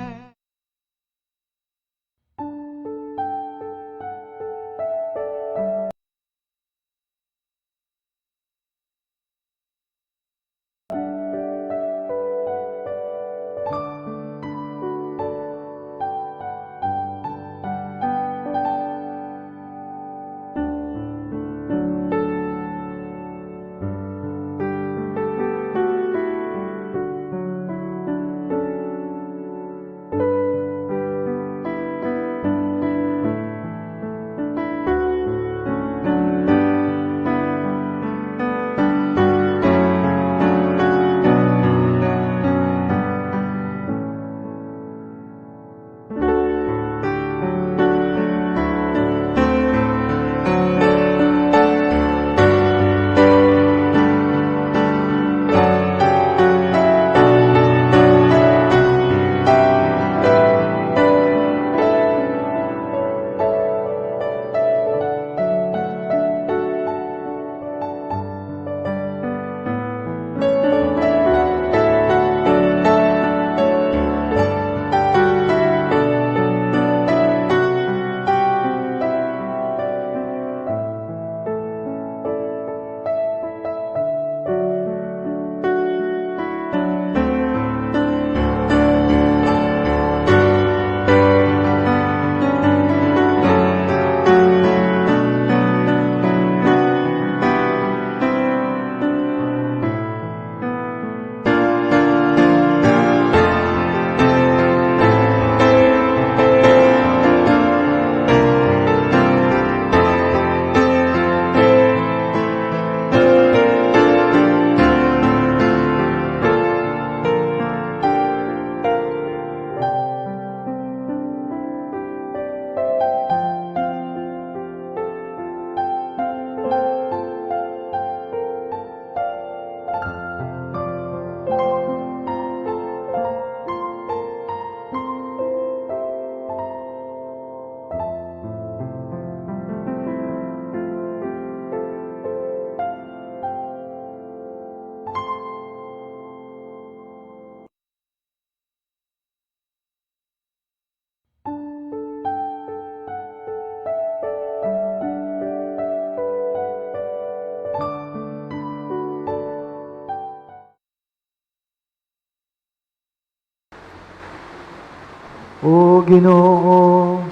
O Ginoo,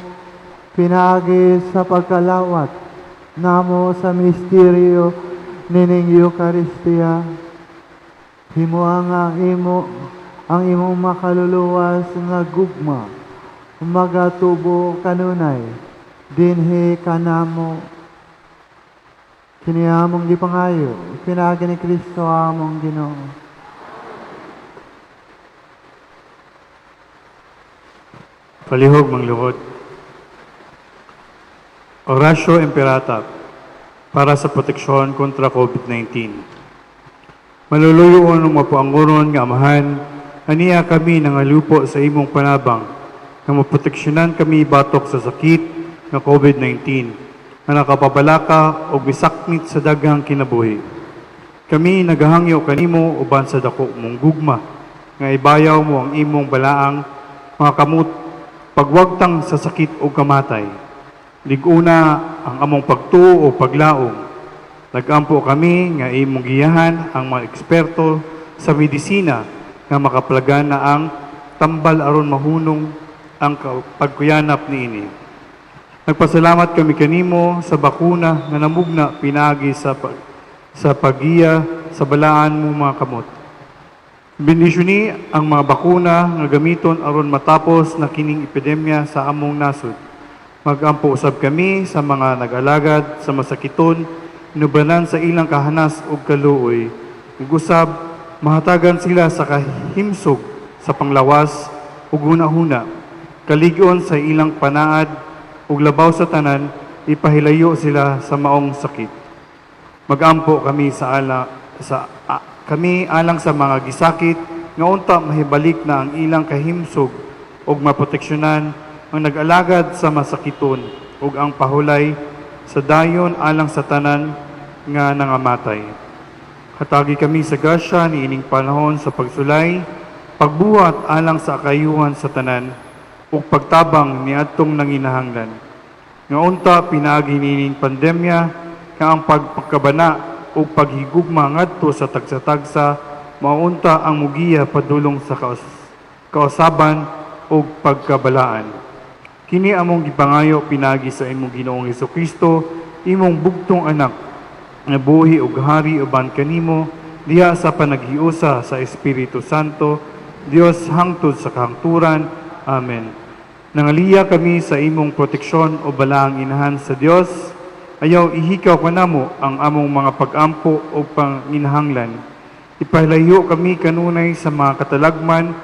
pinagi sa pagkalawat namo sa misteryo nining Eucharistia. Himoa nga imo ang imong makaluluwas nga gugma magatubo kanunay dinhi kanamo. Kini among gipangayo pinaagi ni Kristo among Ginoo. Palihog mangluhod. Oratio Imperata para sa proteksyon kontra COVID-19. Maluluyoon ug mapuangoron nga Amahan, ania kami nangalupo sa imong panabang nga maproteksyonan kami batok sa sakit nga COVID-19 nga nakapabalaka og misakmit sa daghang kinabuhi. Kami nagahangyo kanimo uban sa dako mong gugma nga ibayaw mo ang imong balaang mga kamot pagwagtang sa sakit ug kamatay. Lig-una ang among pagtuo o paglaom. Nagampo kami nga imong giyahan ang mga eksperto sa medisina nga makaplagana ang tambal aron mahunong ang pagkuyanap niini. Nagpasalamat kami kanimo sa bakuna nga namugna pinaagi sa paggiya sa balaan mo mga kamot. Bendisyoni ang mga bakuna nga gamiton aron matapos na kining epidemya sa among nasod. Magampo usab kami sa mga nag-alagad sa masakiton, inubanan sa ilang kahanas ug kaluoy. Ug usab mahatagan sila sa kahimsog sa panglawas ug hunahuna, kalig-on sa ilang panaad ug labaw sa tanan ipahilayo sila sa maong sakit. Magampo kami sa ala sa a, kami alang sa mga gisakit nga unta mahibalik na ang ilang kahimsog ug maproteksyonan ang nag-alagad sa masakiton ug ang pahulay sa dayon alang sa tanan nga nangamatay. Hatagi kami sa grasya niining panahon sa pagsulay, pagbuhat alang sa kayuhan sa tanan ug pagtabang niadtong nanginahanglan. Nga unta pinaagi niining pandemya nga ang pagpagkabana ug paghigugma ngadto sa tagsa-tagsa maunta ang mugiya padulong sa kausaban ug pagkabalaan. Kini among gipangayo pinaagi sa imong Ginoong Hesukristo, imong bugtong anak, nga buhi ug hari uban kanimo diha sa panaghiusa sa Espiritu Santo, Dios hangtod sa kahangturan. Amen. Nangaliya kami sa imong proteksyon o balaang inahan sa Dios. Ayaw ihikaw kanamo ang among mga pag-ampo o panginahanglan. Ipahilayo kami kanunay sa mga katalagman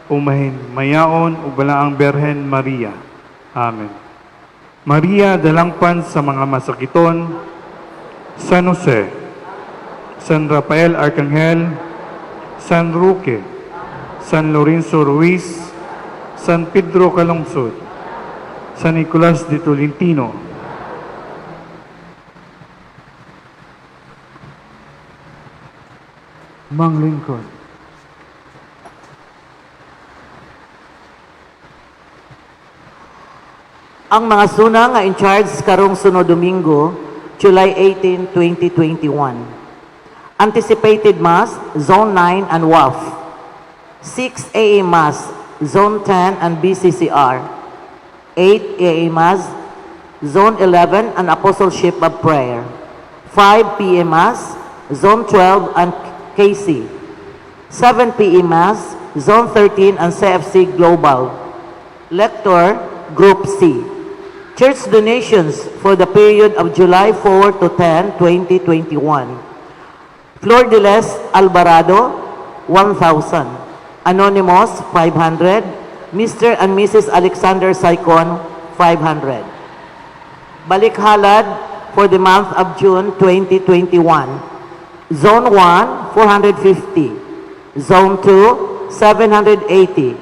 o mahinmayaon o balaang Berhen Maria. Amen. Maria, dalangpan sa mga masakiton, San Jose, San Rafael Arcangel, San Roque, San Lorenzo Ruiz, San Pedro Calungsod, San Nicolas de Tolentino. Manglingkod. Ang mga suna nga in charge karong sunod Domingo, July 18, 2021. Anticipated Mass, Zone 9 and WAF. 6 a.m. Mass, Zone 10 and BCCR. 8 a.m. Mass, Zone 11 and Apostleship of Prayer. 5 p.m. Mass, Zone 12 and KC. 7 p.m. Mass, Zone 13 and CFC Global. Lector, Group C. Church donations for the period of July 4 to 10, 2021. Flor de Les Alvarado, 1,000. Anonymous, 500. Mr. and Mrs. Alexander Saicon, 500. Balikhalad for the month of June 2021. Zone 1, 450. Zone 2, 780.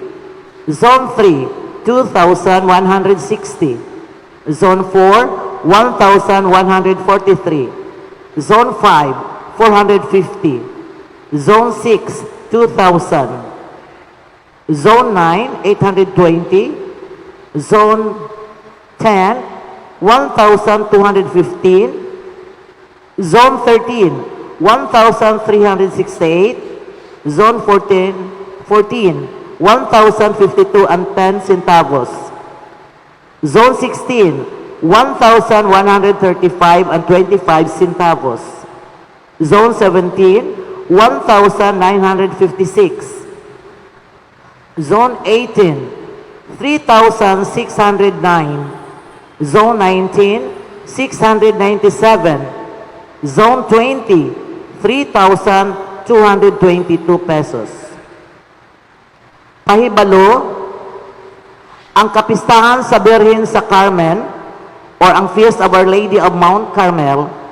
Zone 3, 2,160. Zone 4, 1,143. Zone 5, 450. Zone 6, 2,000. Zone 9, 820. Zone 10, 1,215. Zone 13, 1,368. Zone 14, 1,052 and 10 centavos. Zone 16, 1,135 and 25 centavos. Zone 17, 1,956. Zone 18, 3,609. Zone 19, 697. Zone 20, 3,222 pesos. Pahibalo, ang kapistahan sa Birhen sa Carmen or ang Feast of Our Lady of Mount Carmel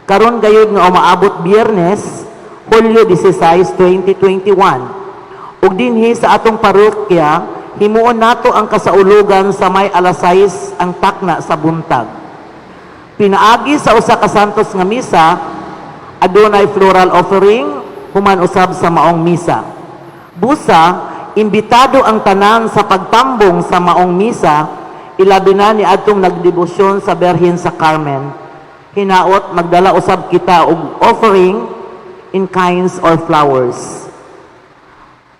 karon gayud nga umaabot Biyernes, Hulyo 16, 2021. Ug dinhi sa atong parokya, himuon nato ang kasaulugan sa may alas 6 ang takna sa buntag. Pinaagi sa usa ka santos nga misa, adunay floral offering human usab sa maong misa. Busa, imbitado ang tanan sa pagtambong sa maong misa, ilabi na ni adtong nagdebosyon sa Berhen sa Carmen. Hinaot magdala usab kita og offering in kinds or flowers.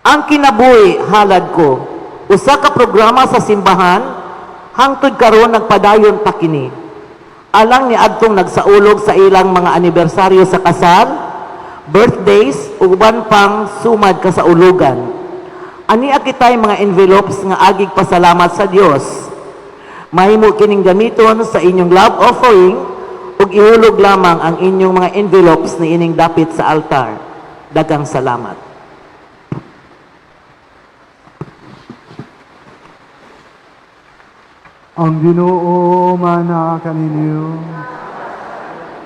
Ang Kinabuhi Halad Ko, usa ka programa sa simbahan, hangtod karon nagpadayon pa kini. Alang ni adtong nagsaulog sa ilang mga anibersaryo sa kasal, birthdays ug uban pang sumad kasaulugan. Ania kitay mga envelopes nga agig pasalamat sa Dios. Mahimo kining gamiton sa inyong love offering ug ihulog lamang ang inyong mga envelopes ni ining dapit sa altar. Daghang salamat. Ang Ginoo mana kaninyo.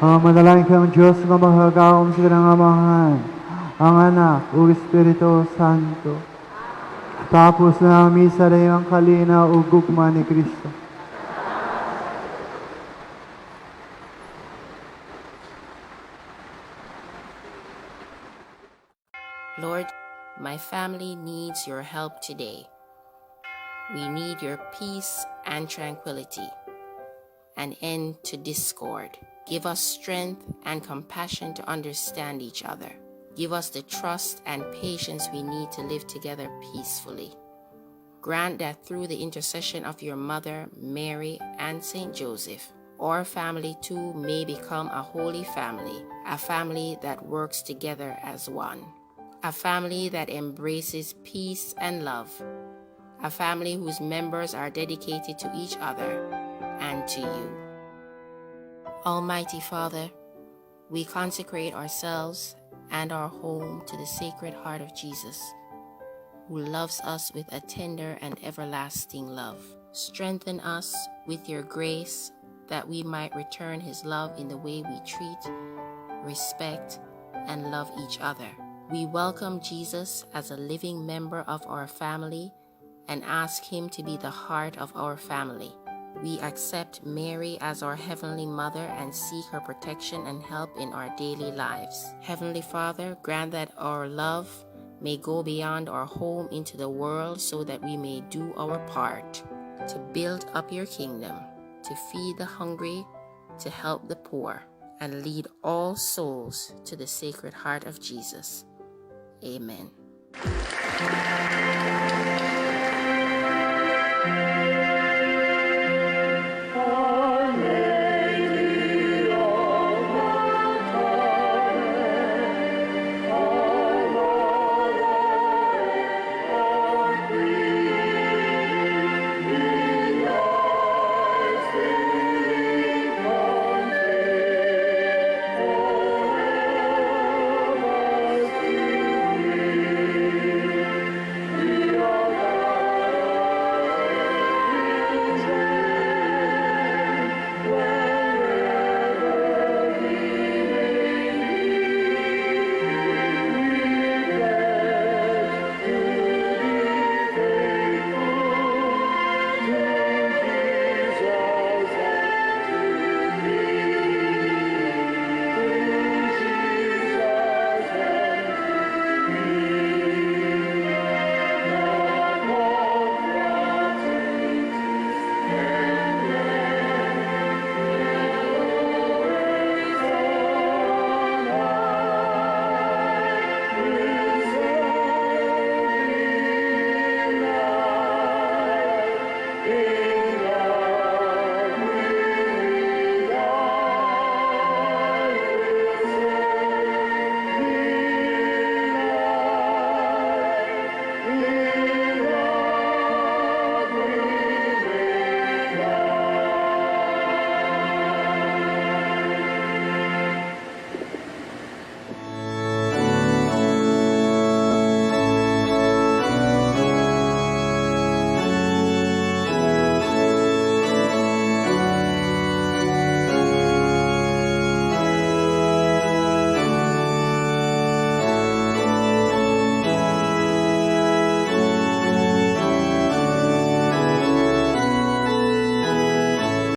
Ang manalangin kang Diyos nga makagagahom sa tanang Amahan, ang Anak ug Espiritu Santo. Tapos na ang misa, dayon ang kalinaw ug gugma ni Kristo. Lord, my family needs your help today. We need your peace and tranquility, an end to discord. Give us strength and compassion to understand each other. Give us the trust and patience we need to live together peacefully. Grant that through the intercession of your mother, Mary, and Saint Joseph, our family too may become a holy family, a family that works together as one, a family that embraces peace and love, a family whose members are dedicated to each other and to you. Almighty Father, we consecrate ourselves and our home to the Sacred Heart of Jesus, who loves us with a tender and everlasting love. Strengthen us with your grace that we might return his love in the way we treat, respect, and love each other. We welcome Jesus as a living member of our family and ask him to be the heart of our family. We accept Mary as our Heavenly Mother and seek her protection and help in our daily lives. Heavenly Father, grant that our love may go beyond our home into the world so that we may do our part to build up your kingdom, to feed the hungry, to help the poor, and lead all souls to the Sacred Heart of Jesus. Amen.